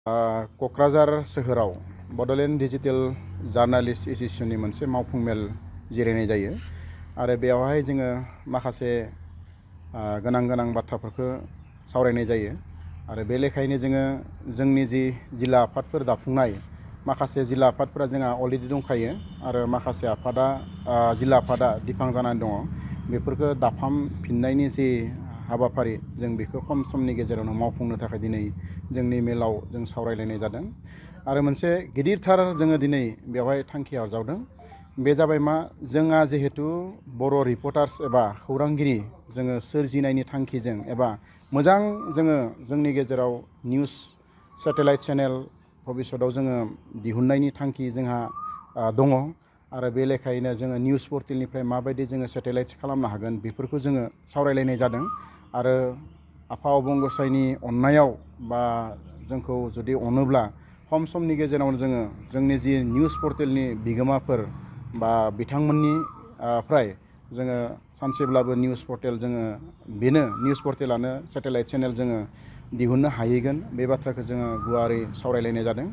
क'क्राझार सोहोराव Bodoland digital journalist एस'सिएशननि मोनसे मावफुं मेल जिरायनाय जायो आरो बेयावहाय जोङो माखासे गोनां बाथ्राफोरखौ सावरायनाय जायो आरो बे लेखायैनो जोङो जोंनि जि जिल्ला आफादफोर दाफुंनाय माखासे जिल्ला आफादफोरा जोंहा अलरेडि दंखायो आरो माखासे जिल्ला आफादा दिफां जानानै दङ बेफोरखौ दाफामफिननायनि जि हाबाफारि जों बेखौ खम समनि गेजेरावनो मावफुंनो थाखाय दिनै जोंनि मेलाव जों सावरायलायनाय जादों आरो मोनसे गिदिरथार जोङो दिनै बेवहाय थांखि आजावदों बे जाबाय मा जोंहा जिहेतु बर' रिपर्टार्स एबा खौरांगिरि जोङो सोरजिनायनि थांखिजों एबा मोजां जोङो जोंनि गेजेराव निउस सेटेलाइट चेनेल भबिष्यतआव जोङो दिहुननायनि थांखि जोंहा दङ आरो बे लेखायैनो जोङो निउस पर्टेलनिफ्राय माबायदि जोङो सेटेलाइट खालामनो हागोन बेफोरखौ जोङो सावरायलायनाय जादों आरो आफा अबं गसाइनि अननायाव बा जोंखौ जुदि अनोब्ला खम समनि गेजेरावनो जोङो जोंनि जि निउस पर्टेलनि बिगोमाफोर बा बिथांमोननि फ्राय जोङो सानसेब्लाबो निउस पर्टेल जोङो बेनो निउस पर्टेलानो सेटेलाइट चेनेल जोङो दिहुननो हाहैगोन बे बाथ्राखौ जोङो गुवारै सावरायलायनाय जादों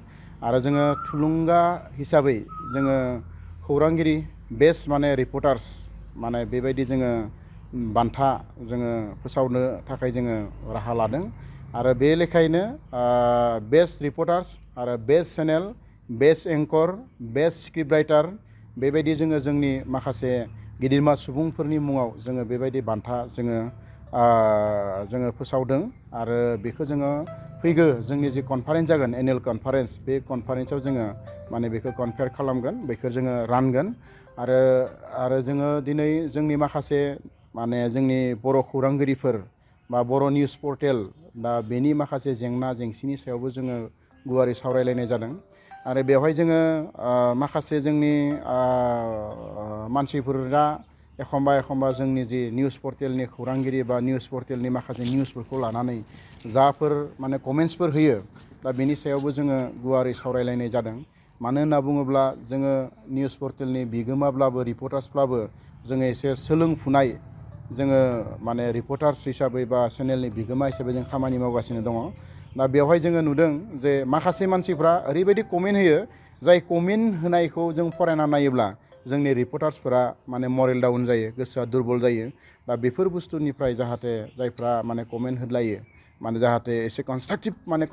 आरो जोङो थुलुंगा हिसाबै जोङो खौरांगिरि बेस्ट माने रिपर्टार्स माने बेबायदि जोङो बान्था जोङो फोसावनो थाखाय जोङो राहा लादों आरो बे लेखायैनो बेस्ट रिपर्टार्स आरो best channel best anchor best script writer बेबायदि जोङो जोंनि माखासे गिदिरमा सुबुंफोरनि मुङाव जोङो बेबायदि बान्था जोङो फोसावदों आरो बेखौ जोङो फैगौ जोंनि जि कनफारेन्स जागोन एनुवेल कनफारेन्स बे कनफारेन्सआव जोङो माने बेखौ कनफेयार खालामगोन बेखौ जोङो रानगोन आरो जोङो दिनै जोंनि माखासे माने जोंनि बर' खौरांगिरिफोर बा बर' निउस पर्टेल दा बेनि माखासे जेंना जेंसिनि सायावबो जोङो गुवारै सावरायलायनाय जादों आरो बेवहाय जोङो माखासे जोंनि मानसिफोरा एखमबा जोंनि जि निउस पर्टेलनि खौरांगिरि बा निउस पर्टेलनि माखासे निउसफोरखौ लानानै जाफोर माने कमेन्ट्सफोर होयो दा बेनि सायावबो जोङो गुवारै सावरायलायनाय जादों मानो होनना बुङोब्ला जोङो निउस पर्टेलनि बिगोमाब्लाबो रिपर्टार्सब्लाबो जोङो एसे सोलोंफुनाय जोङो माने रिपर्टार्स हिसाबै बा चेनेलनि बिगोमा हिसाबै जों खामानि मावगासिनो दङ दा बेवहाय जोङो नुदों जे माखासे मानसिफ्रा ओरैबायदि कमेन्ट होयो जाय कमेन्ट होनायखौ जों फरायना नायोब्ला जोंनि रिपर्टार्सफोरा माने मरेल डाउन जायो गोसोआ दुरबल जायो दा बेफोर बुस्थुनिफ्राय जाहाथे जायफ्रा माने कमेन्ट होलायो माने जाहाथे एसे कनस्ट्राक्टिभ माने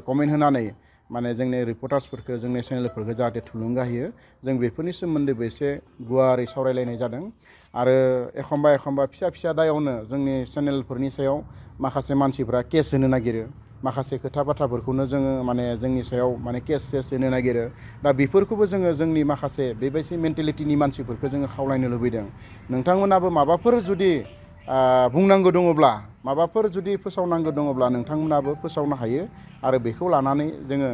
कमेन्ट होनानै माने जोंनि रिपर्टार्सफोरखौ जोंनि चेनेलफोरखौ जाहाथे थुलुंगा होयो जों बेफोरनि सोमोन्दैबो एसे गुवारै सावरायलायनाय जादों आरो एखमबा फिसा दायावनो जोंनि चेनेलफोरनि सायाव माखासे मानसिफ्रा केस होनो नागिरो माखासे खोथा बाथ्राफोरखौनो जोङो माने जोंनि सायाव माने केस होनो नागिरो दा बेफोरखौबो जोङो जोंनि माखासे बेबायदि मेन्टेलिटिनि मानसिफोरखौ जोङो खावलायनो लुबैदों नोंथांमोनाबो माबाफोर जुदि बुंनांगौ दङब्ला माबाफोर जुदि फोसावनांगौ दङब्ला नोंथांमोनाबो फोसावनो हायो आरो बेखौ लानानै जोङो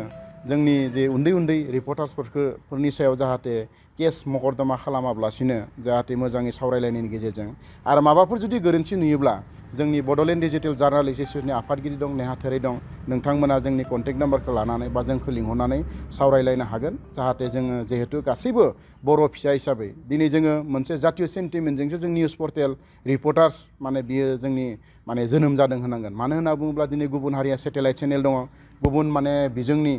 जोंनि जे उन्दै रिपर्टार्सफोरनि सायाव जाहाथे केस मकर्दमा खालामाब्लासिनो जाहाथे मोजाङै सावरायलायनायनि गेजेरजों आरो माबाफोर जुदि गोरोन्थि नुयोब्ला जोंनि बड'लेण्ड डिजिटेल जार्नालिस्ट एस'सिएशननि आफादगिरि दं नेहाथारि दं नोंथांमोना जोंनि कन्टेक्ट नाम्बारखौ लानानै बा जोंखौ लिंहरनानै सावरायलायनो हागोन जाहाथे जोङो जिहेतु गासैबो बर' फिसा हिसाबै दिनै जोङो मोनसे जातीय सेन्टिमेन्टजोंसो जों निउस पर्टेल रिपर्टार्स माने बियो जोंनि माने जोनोम जादों होनांगोन मानो होनना बुङोब्ला दिनै गुबुन हारिया सेटेलाइट चेनेल दङ गुबुन माने बिजोंनि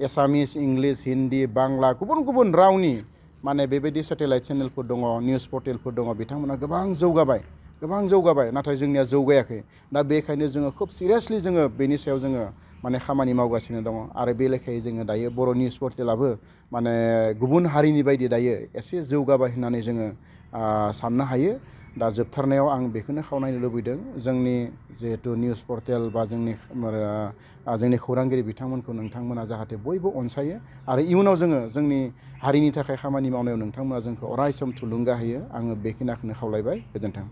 एसामिस इंलिस हिन्दी बांला गुबुन रावनि माने बेबायदि सेटेलाइट चेनेलफोर दङ निउस पर्टेलफोर दङ बिथांमोना गोबां जौगाबाय नाथाय जोंनिया जौगायाखै दा बेखायनो जोङो खुब सिरियासलि जोङो बेनि सायाव जोङो माने खामानि मावगासिनो दङ आरो बे लेखायै जोङो दायो बर' निउस पर्टेलाबो माने गुबुन हारिनि बायदि दायो एसे जौगाबाय होननानै जोङो साननो हायो दा जोबथारनायाव आं बेखौनो खावलायनो लुबैदों जोंनि जिहेतु निउस पर्टेल बा जोंनि खौरांगिरि बिथांमोनखौ नोंथांमोना जाहाथे बयबो अनसायो आरो इयुनाव जोङो जोंनि हारिनि थाखाय खामानि मावनायाव नोंथांमोना जोंखौ अराय सम थुलुंगा होयो आङो बेखिनिखौनो खावलायबाय गोजोन्थों।